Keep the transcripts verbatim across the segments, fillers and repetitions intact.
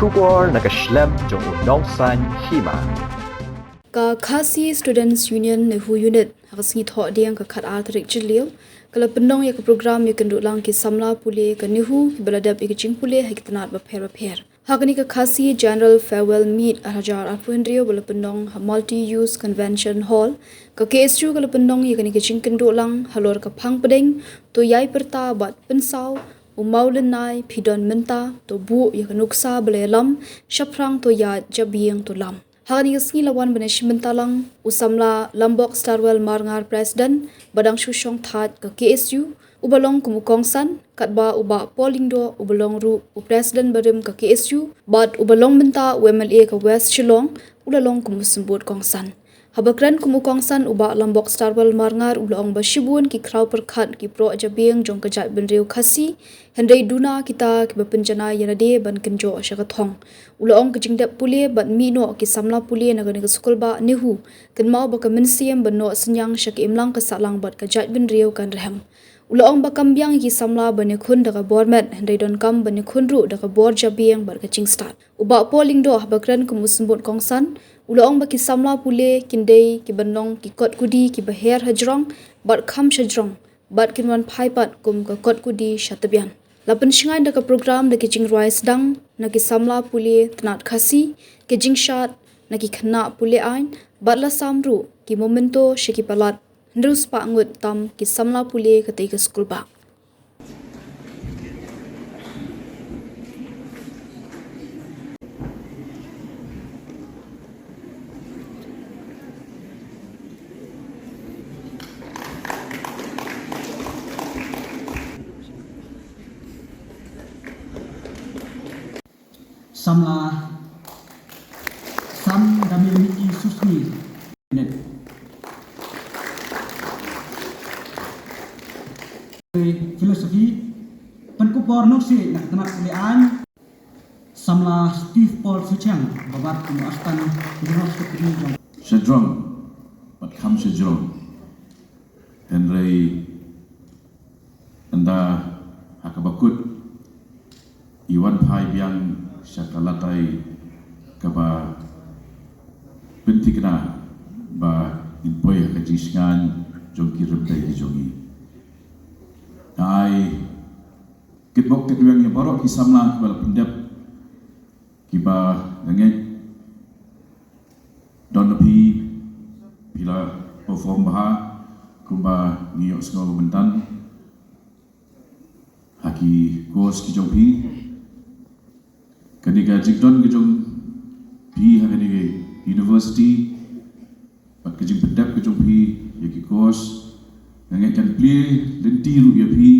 Khubor na ka shlem jong u nongsaiñ hima. Ka Khasi Students Union NEHU Unit ha ka sngi Thohdieng ka khat ar tarik Jylliew ka la pynlong ïa ka program ïakynduh lang ki samla pule ka NEHU kiba la dep ïa ka jingpule ha ki tnat bapher bapher. Ha kane ka Khasi General Farewell Meet ar hajar arphew hynriew ba la pynlong ha Multi Use Convention Hall, ka KSU ka la pynlong ïa kane ka jingkynduh lang halor ka phang pdeng, to ïai pyrta bad pynsaw, u maw lynnai phi don mynta, to buh ïa ka nuksa ba la ïalam, shaphrang to ïaid, jabieng to lam. Ha kane ka sngi la wan ban ïashim bynta lang u samla Lambok Starwell Marngar, President, ba dang shu shong thait ka KSU, uba long kum u kongsan, katba u Bah Paul Lyngdoh uba long ruh u President barim ka KSU, bad uba long mynta u MLA ka West Shillong u la long kum u symbud kongsan. Haba kren kum u kongsan, u Bah Lambok Starwell Marngar u la ong ba shibun ki khraw pyrkhat ki proh jabieng jong ka jaitbynriew Khasi, hynrei duna kita kiba pynjanai ïa lade ban kynjoh sha ka thong. U la ong ka jingdep pule bad mih noh ki samla pule na kane ka skulbah NEHU, kynmaw ba ka mynsiem ban noh synñiang sha ka imlang ka sahlang bad ka jaitbynriew kan rhem. U la ong ba kam biang ïa ki samla ban ïakhun da ka bor met, hynrei donkam ban ïakhun ruh da ka bor jabieng bad ka jingstad. U Bah Paul Lyngdoh haba kren kum u symbud kongsan u la ong ba ki samla pule kin dei kiban long ki kot kudi kiba her hajrong bad kham shajrong, bad kin wan phai pat kum ka kot kudi sha tbian. La pynshngaiñ da ka program da ki jingrwai sdang na ki samla pule tnat Khasi, ki jingshad na ki khynnah pule aiñ, bad la sam ruh ki memento sha ki palat hynriew spah ngut tam ki samla pule katei ka skulbah. Samla Sam Dame Miki Susmi. Philosophy, pynkup bor nongsiej na ka tnat pule aiñ. Samla Steve Paul Suchiang, ba bat kum u Assistant General Secretary jong. Shajrong bad kham shajrong. Hynrei ynda ha kaba kut i wan phai biang sha ka latai kaba pynthikna ba ngin poi ha ka jingshngaiñ jong ki rympei ki jong ngi. Nga ai kitbok kitweng ïa baroh ki samla kiba la pyndep, kiba nga ngeit don na phi, phi la perform bha kumba ngi ïohsngew mynta ha ki course ki jong phi. Kane ka jingdon ka jong phi ha kane ka university bad ka jingpyndep ka jong phi ïa ki course, nga ngeit kan plie lynti ruh ïa phi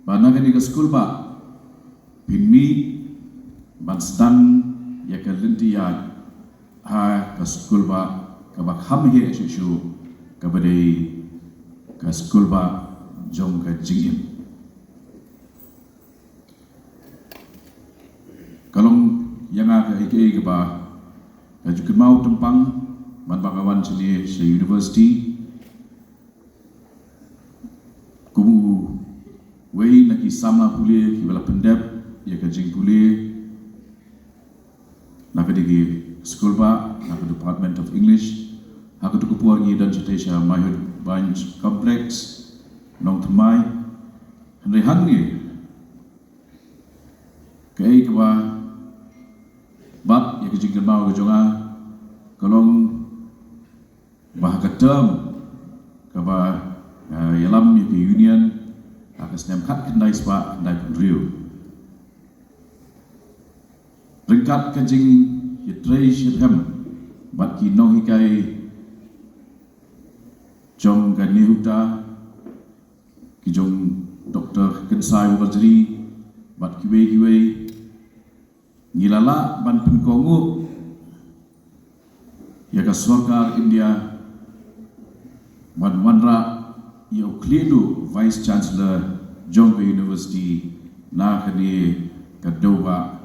ba na kane ka skulbah phin mih ban sdang ïa ka lynti ïaid ha ka skulbah kaba kham heh shuh shuh, kaba dei ka skulbah jong ka jingim. Ka long ïa nga kaei kaei kaba nga ju kynmaw tympang man ba nga wan shane sha university. Kum uwei na ki samla pule kiba la pyndep ïa ka jingpule na ka dei ka skulbah, na ka Department of English, ha kato ka por ngi don shatei sha Maihood Bank Complex, Nongthymmai. Hynrei hangne kaei kaba bat ïa ka jingkynmaw ka jong nga ka long ba ha ka term kaba, eh, ïalam ïa ka union ha ka snem khatkhyndai spah khyndaiphew hynriew, ryngkat ka jingïatrei shitrhem bad ki nonghikai jong ka NEHUTA, ki jong Doctor Kynsai Warjri bad kiwei kiwei, ngi la lah ban pynkohnguh ïa ka sorkar India ban wanrah ïa u khlieh duh Vice Chancellor jong ka university na kane ka dewbah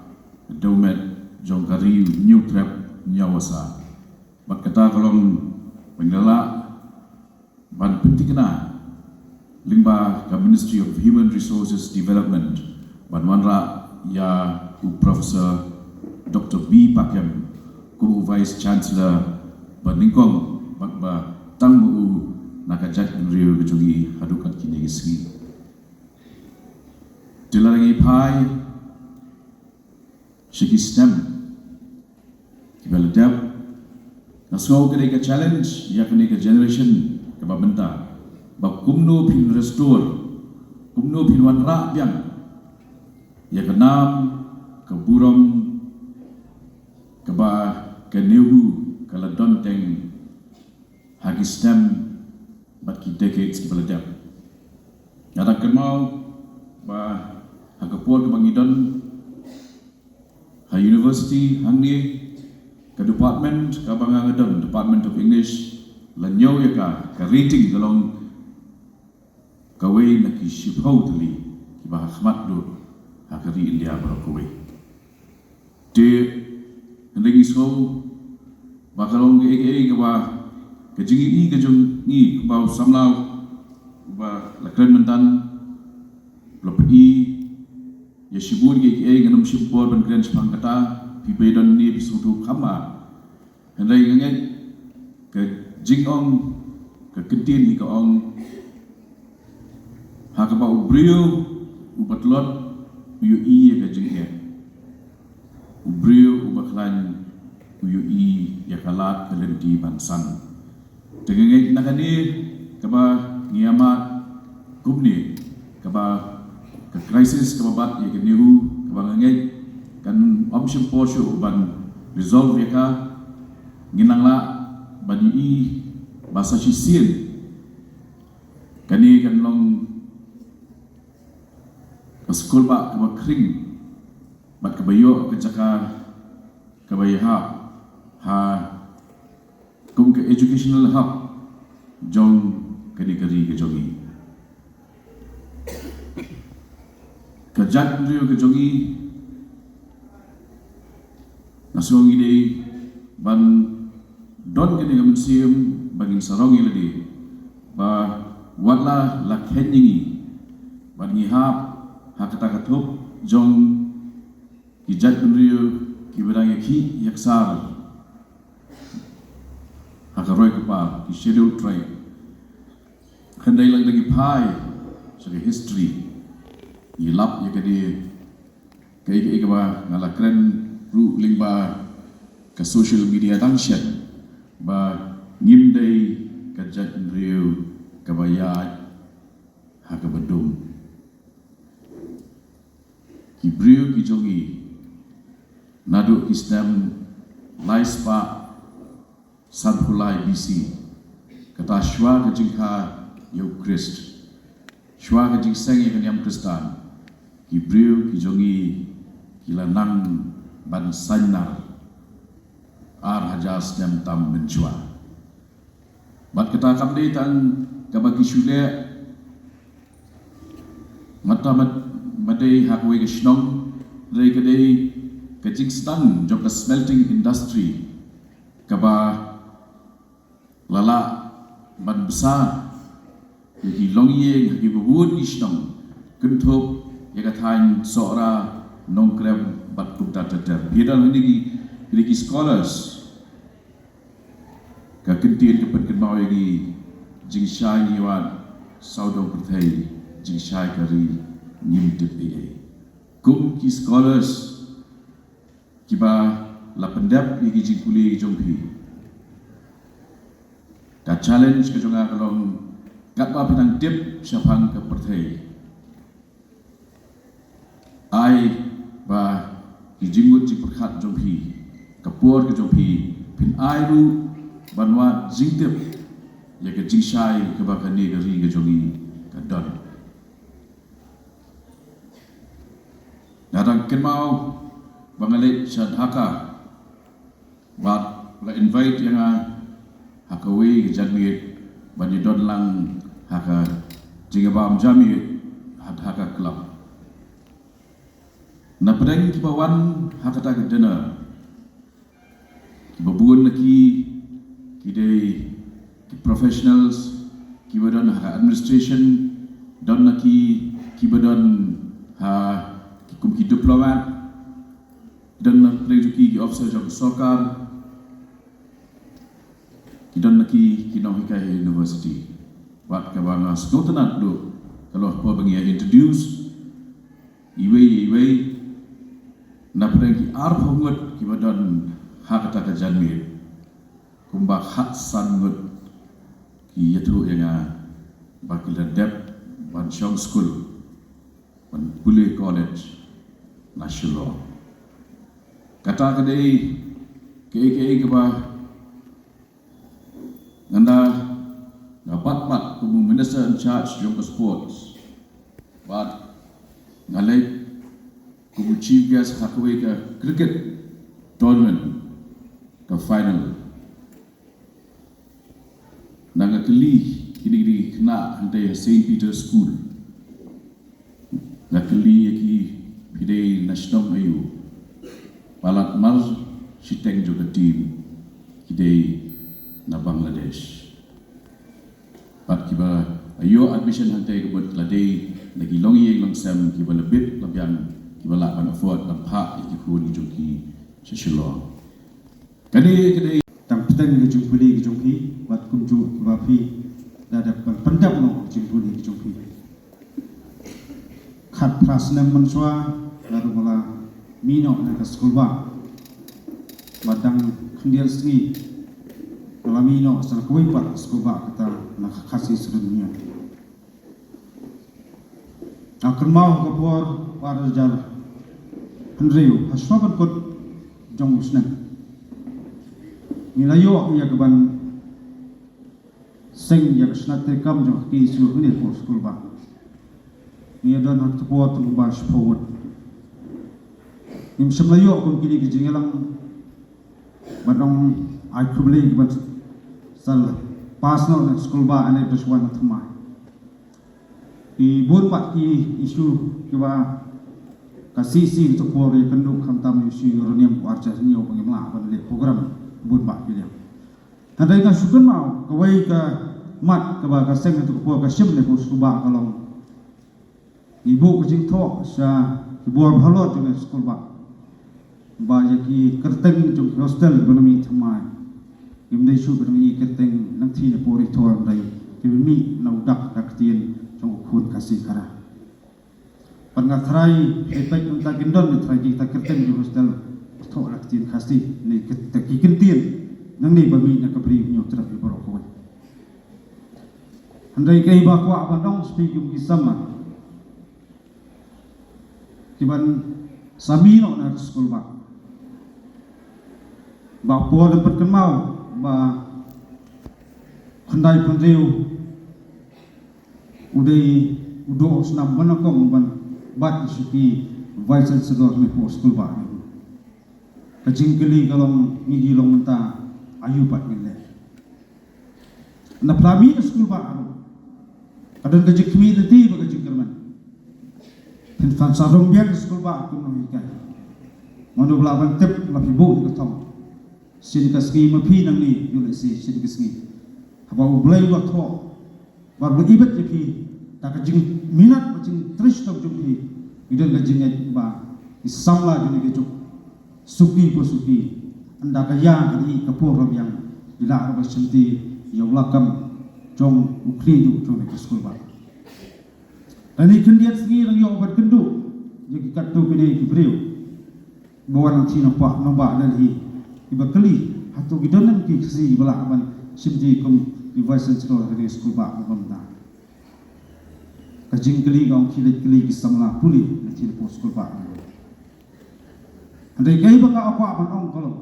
dewmet jong ka Ri Hynñiewtrep Hynñiewasa. Bad kata ka long ba ngi la lah ban pynthikna lyngba ka Ministry of Human Resources Development ban wanrah ïa u Professor Doctor B Pakem kum u Vice Chancellor ba nyngkong bad ba tang ma u na ka jaitbynriew ka jong ngi haduh kat kine ki sngi. Te lada ngi phai sha ki snem kiba la dep, nga sngew ka dei ka challenge ïa kane ka generation kaba mynta ba kumno phin restore, kumno phin wanrah biang ïa ka nam ka burom kaba ka NEHU ka la don teng ha ki snem bad ki decades kiba la dep. Nga dang kynmaw ba ha ka por kaba ngi don ha university hangne, ka department kaba nga nga don, Department of English, la ñiew ïa ka, ka rating ka long kawei na ki shiphew tylli kiba ha khmat duh ha ka ri India baroh kawei. Te hynrei ngi sngew ba ka long kaei kaei kaba ka jingïohi ka jong ngi kumba u samla uba la kren mynta, la pyni ïa shibun kiei kiei, ngan ym shim por ban kren shaphang kata, phi ba don ne phi sngewthuh kham bha. Hynrei nga ngeit ka jingong, ka ktien hi ka ong, ha kaba u briew uba tlot u ïohi ïa ka jingeh, u briew uba khlaiñ u ïohi ïa ka lad ka lynti ban san. Te nga ngeit na kane kaba ngi ïa mad kumne, kaba ka crisis kaba bat ïa ka NEHU, kaba nga ngeit kan ym shym por shuh ban resolve ïa ka, ngin nang lah ban ïohi ba sa shisien kane kan long ka skulbah kaba khring bad kaba ïoh ka jaka kaba ïahap ha kum ka educational hub jong kane ka ri ka jong ngi. Ka jaitbynriew ka jong ngi, nga sngew ngi dei ban don kane ka mynsiem ba ngin sarong ïa lade ba wat la la kheiñ ïa ngi, ba ngi hap ha kata ka thup jong ki jaitbynriew kiba dang ïakhih ïaksar ha ka roi ka par, ki Scheduled Tribe. Hynrei lada ngi phai sha ka history, ngi lap ïa kane, kaei kaei kaba nga la kren ruh lyngba ka social media dang shen, ba ngim dei ka jaitbynriew kaba ïaid ha kaba dum. Ki briew ki jong ngi naduh ki snem lai spah sanphew lai B C, kata shuwa ka jingkha ïa u Khrist, shuwa ka jingseng ïa ka niam Khristan, ki briew ki jong ngi ki la nang ban saiñnar ar hajar snem tam mynshuwa. Bad kata kam dei tang kaba ki shu leh mynta ma, ma dei ha kawei ka shnong, hynrei ka dei ka jingsdang jong ka smelting industry kaba la lah ban bsa ïa ki longïing ha kiba bun ki shnong, kynthup ïa ka thaiñ Sohra, Nongkrem bad kumta ter ter. Phi don hangne ki, ki dei ki scholars. Ka ktien ka pynkynmaw ïa ngi, jingshai ngi wad sawdong pyrthei, jingshai ka ri ngim tip ei ei. Kum ki scholars kiba la pyndep ïa ki jingpule jong phi, ka challenge ka jong nga ka long, katba phi nang tip shaphang ka pyrthei, ai ba ki jingmut jingpyrkhat jong phi, ka por ka jong phi, phin ai ruh ban wad jingtip ïa ka jingshai kaba kane ka ri ka jong ngi ka don. Nga dang kynmaw ba nga leit sha Dhaka, bad la invite ïa nga ha kawei ka janmiet ban ïadon lang ha ka jingbam janmiet ha Dhaka Club. Na pdeng kiba wan ha kata ka dinner, kiba bun na ki ki dei ki professionals kiba don ha ka administration, don na ki kiba don ha ki Kum ki diplomat, ki don na pdeng jong ki ki officer jong ka sorkar, ki don na ki ki nonghikai ha university. Bad kaba nga sngewtynnat duh ka long por ba ngi ïa introduce iwei ïa iwei na pdeng ki arphew ngut kiba don ha kata ka janmiet. Kumba khatsan ngut ki ïathuh ïa nga ba ki la dep ban shong skul ban pule college na Shillong. Kata ka dei kaei kaei kaba nga da nga bat bat kum u minister in charge jong ka sports. Bad nga leit kum u chief guest ha kawei ka cricket tournament ka final. Na nga kylli kine ki khynnah hangtei ha Saint Peter's School. Nga kylli ïa ki, phi dei na shnong aïu? Palat mar shiteng jong ka team ki dei na Bangladesh. Bad kiba ïoh admission hangtei ka mut la dei na ki longïing longsem kiba la bit la biang, kiba lah ban afford ban phah ïa ki khun ki jong ki sha Shillong. Ka dei, ka dei tang pdeng ka jingpule ka jong phi, bad kumjuh ba phi da dep ban pyndep noh ka jingpule ka jong phi. Khatphra snem mynshuwa nga ruh nga la mih noh na ka skulbah. Bad dang khyndiat sngi nga la mih noh sha kawei pat ka skulbah kata na ka Khasi Student Union. Nga kynmaw ka por ar hajar hynriew, ha shuwa ban kut jong u snem, ngi la ïoh ïa ka ban seng ïa ka shnat treikam jong ka K S U hangne hapoh skulbah. Ngi ïa don ha ka por tang kumba shiphew ngut. Ngim shym la ïoh kum kine ki jingïalang ban ong ai khublei ki ban sa pass noh na skulbah hangne ha Brisbane ha thymmai. Ki bun pat ki issue kiba ka C C ka por ïakynduh, khamtam issue uranium, u archa hynñiew ba ngim lah ban leh program bun pat ki liang. Hynrei nga shu kynmaw kawei ka mat kaba ka seng ka por ka shim ne ka skulbah ka long, ngi buh ka jingthoh sha ki bor ba halor jong ka skulbah ba ïa ki kyrteng jong ki hostel ba na mih thymmai, ngim dei shuh ban ïoh kyrteng nangthie na por ri thor, hynrei ki mih na u dak ka ktien jong u khun Khasi Khara. Pat nga tharai, eh, peit mynta kin don, nga tharai kita kyrteng jong hostel thoh la ktien Khasi ne kita ki kyntien nangne ba mih na ka Bri u Hynñiewtrep ïa baroh kawei. Hynrei kaei ba kwah ban ong sha phi kum ki samla kiban sa mih noh na skulbah, ba por da pynkynmaw ba khyndai phew hynriew u dei u doh snam ban nyngkong ban bat ïa u shuki Vice Chancellor ne hapoh skulbah ne. Ka jingkylli ka long, ngi ki long mynta, aïu pat ngin leh? Na pla mih na skulbah ruh ka don ka jingkhmih lynti bad ka jingkyrmen. Phin, phin sa rung biang na skulbah kum nonghikai. Mano ba lah ban tip la phi buh ïa ka thong? Sien ka sngi ma phi nangne, ïoh lehse sien ka sngi haba U Blei u la thoh bad u la ibit ïa phi da ka jingminot bad jingtrei shitom jong phi, ngi don ka jingngeit ba ki samla jong ngi ki juk suki pa suki, ynda ka ïa ka ïa ka por la biang, ngi lah ruh ban shimti ïa u lakam jong u khlieh duh jong ka skulbah. Lane khyndiat sngi nang ïoh ban kynduh ïa ki katto katne ki briew ba wan nangthie nongbah, nongbah Delhi, kiba kylli hato ki don ne em ki Khasi ba lah ban shimti kum ki Vice Chancellor ha kane ka skulbah, ba mynta ka jingkylli ka ong ki leit kylli ki samla pule nangthie napoh skulbah. Hynrei kaei ba nga kwah ban ong ka long,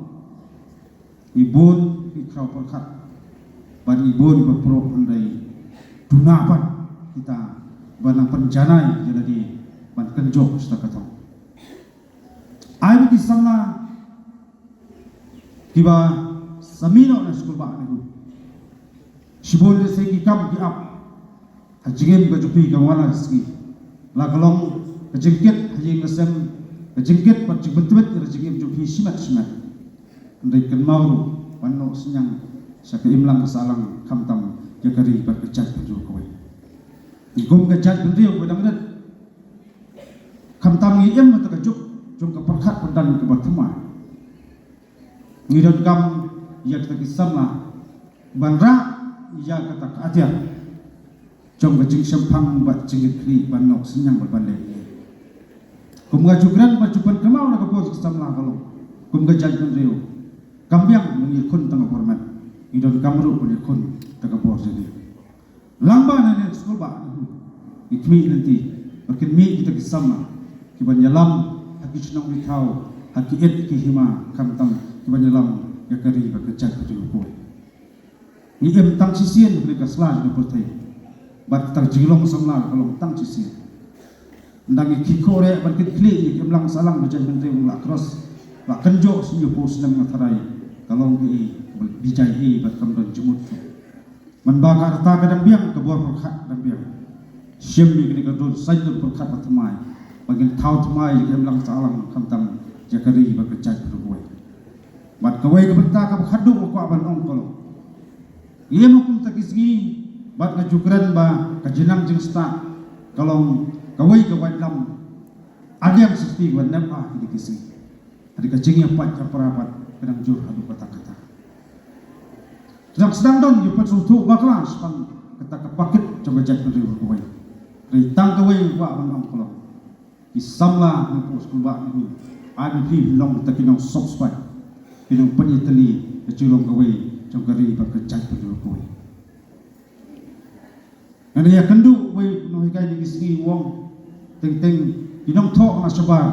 ngi bun ki khraw pyrkhat bad ngi bun ba pyrkhat, hynrei duna pat kita ba nang pynjanai ïa lade ban kynjoh sha ka thong. Ai ba ki samla kiba sa mih noh na skulbah ne, shibun lehse ki kam ki ap ha jingim ka jong phi ka wan la ka sngi, la ka long ka jingkit ha ïing ha sem, ka jingkit bad jingpyntbit ka jingim jong phi shimet shimet. Hynrei kynmaw ruh ban noh synñiang sha ka imlang ka sahlang, khamtam ïa ka ri bad ka jaitbynriew kawei. Kum ka jaitbynriew ba dang rit, Khamtam ngi im ha kata ka juk jong ka pyrkhat pyrdan kaba thymmai. Ngi donkam ïa kita ki samla ban rah ïa kata ka atiar jong ka jingshemphang bad jingkitkhlieh ban noh synñiang bad ban leh. Kum nga ju kren bad ju pynkynmaw na ka por ki samla ka long, kum ka jaitbynriew kam biang ban ïakhun tang ka bor met, ngi donkam ruh ban ïakhun tang ka bor jong ngi. Lyngba na ne skulbah na hu, ngi khmih lynti ba kin mih kita ki samla kiban ïalam ha ki shnong ki thaw, ha ki ïit ki hima, khamtam kiban ïalam ïa ka ri bad ka jaitbynriew kawei. Ngi im tang shisien ha ka sla jong ka pyrthei, bad ka jinglong samla ka long tang shisien. Ynda ngi khie khore ban kit khlieh ïa ki imlang sahlang ba jaitbynriew la cross, la kynjoh shisien ïa u snem nga tharai, ka long kaei ba bijai ei bad kam don jingmut. Man ba ka rta ka dang biang, ka bor pyrkhat dang biang. Shim ïa kane ka dur saiñdur pyrkhat ba thymmai ba ngin thaw thymmai ïa ka imlang sahlang, khamtam ïa ka ri bad ka jaitbynriew kawei. Bad kawei ka bynta kaba khatduh nga kwah ban ong ka long, ïa ma kum ta ki sngi bad nga ju kren ba ka jingnang jingstad ka long kawei ka waitlam adiang shisha ban nep ha kine ki sngi. Hynrei ka jingïapait ka para bad ka dang jur haduh katta katta. Ka dang sdang don ïa ka pynsngewthuh bakla shaphang kata ka pakit jong ka jaitbynriew kawei. Hynrei tang kawei nga kwah ban ong ka long, ki samla na pdeng skulbah na hu, ai ba phi long kita ki nongshong spah, ki nongpynïatylli ka jinglong kawei jong ka ri bad ka jaitbynriew kawei. Nga ïakynduh wei u nonghikai na ki sngi u ong, teng teng ki nongthoh na shabar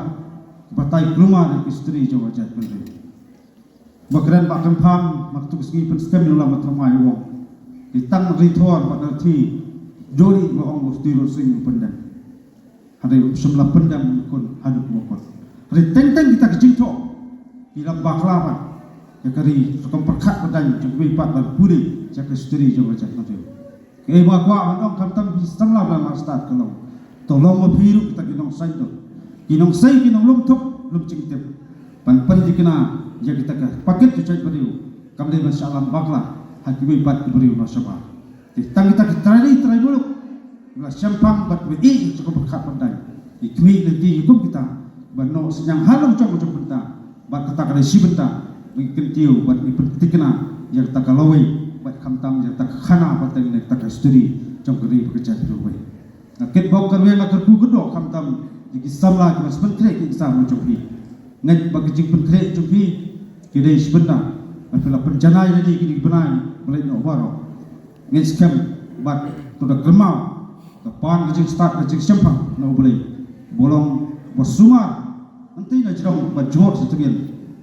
ki batai kulmar ïa ka history jong ka jaitbynriew. Ba kren ba kynpham, ma katu ka sngi pynskhem ïa u Lamma Thymmai u ong, ki tang Ri Thor bad Ri Thi, jong ngi ba ong u Ri Sing u pyndem. Hynrei um shym la pyndem ïa u khun haduh ba kut. Hynrei teng teng kita ki jingthoh ki la bakla bad ïa ka ri, rukom pyrkhat pyrdan jong kiwei pat ban pule ïa ka history jong ka jaitbynriew. Kaei ba kwah ban ong, khamtam ki samla ba la stad ka long, to long ma phi ruh kita ki nongsaiñdur, ki nongsei, ki nonglum thuk lum jingtip ban pynthikna ïa kita ka pakit ka jaitbynriew, kam dei ban shah lam bakla ha kiwei pat ki briew na shabar. Te tang kita ki trai ri trai muluk, la shemphang bad ba ïeit ïa ka pyrkhat pyrdan, ki khmih lynti ïa kum kita ban noh synñiang ha la jong jong bynta, bad kata ka dei shi bynta ba ngi kyntiew bad ngi pynthikna ïa kata ka lawei bad khamtam ïa kata ka khana pateng ne kata ka history jong ka ri bad ka jaitbynriew kawei. Nga kitbok kyrweng, nga kyrkhu kyrdoh khamtam ïa ki samla kiba pynkhreh ki exam jong phi. Ngeit ba ki jingpynkhreh jong phi ki dei shi bynta ba phi la pynjanai ïa kine ki bnai, Blei noh baroh. Ngeit skhem bad to da kynmaw, ka pan ka jingstad ka jingshemphang na U Blei ba long ba sumar. Hynrei na jrong ba jngoh sa tymmen,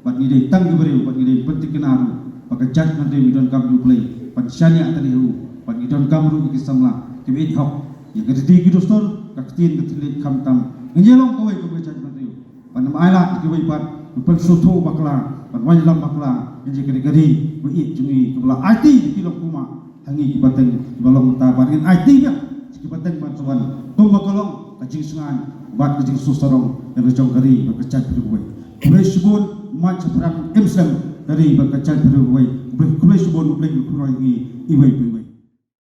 bad ngi dei tang ki briew, bad ngi dei pynthikna ruh ba ka jaitbynriew ngi donkam ïa U Blei ban shaniah tali ha u, bad ngi donkam ruh ïa ki samla kiba ïeit hok ïa ka riti ki dustur, ka ktien ka thylliej, khamtam ngin ïalong kawei kum ka jaitbynriew. Ban ym ailad ïa kiwei pat ban pynsngewthuh bakla, ban wanlam bakla ïa ka ri, ka ri ba ïeit jong ngi kaba la aiti da ki longkmie ha ngi ki pateng kiba long mynta, bad ngin aiti biang sha ki pateng ban sa wan, kumba ka long ka jingsngain bad ka jingsngewsarong ïa la jong ka ri bad ka jaitbynriew kawei. Khublei shibun, mad shaphrang im slem ka ri bad ka jaitbynriew kawei. Khublei, khublei shibun, khublei, khublei ïa ngi iwei pa iwei.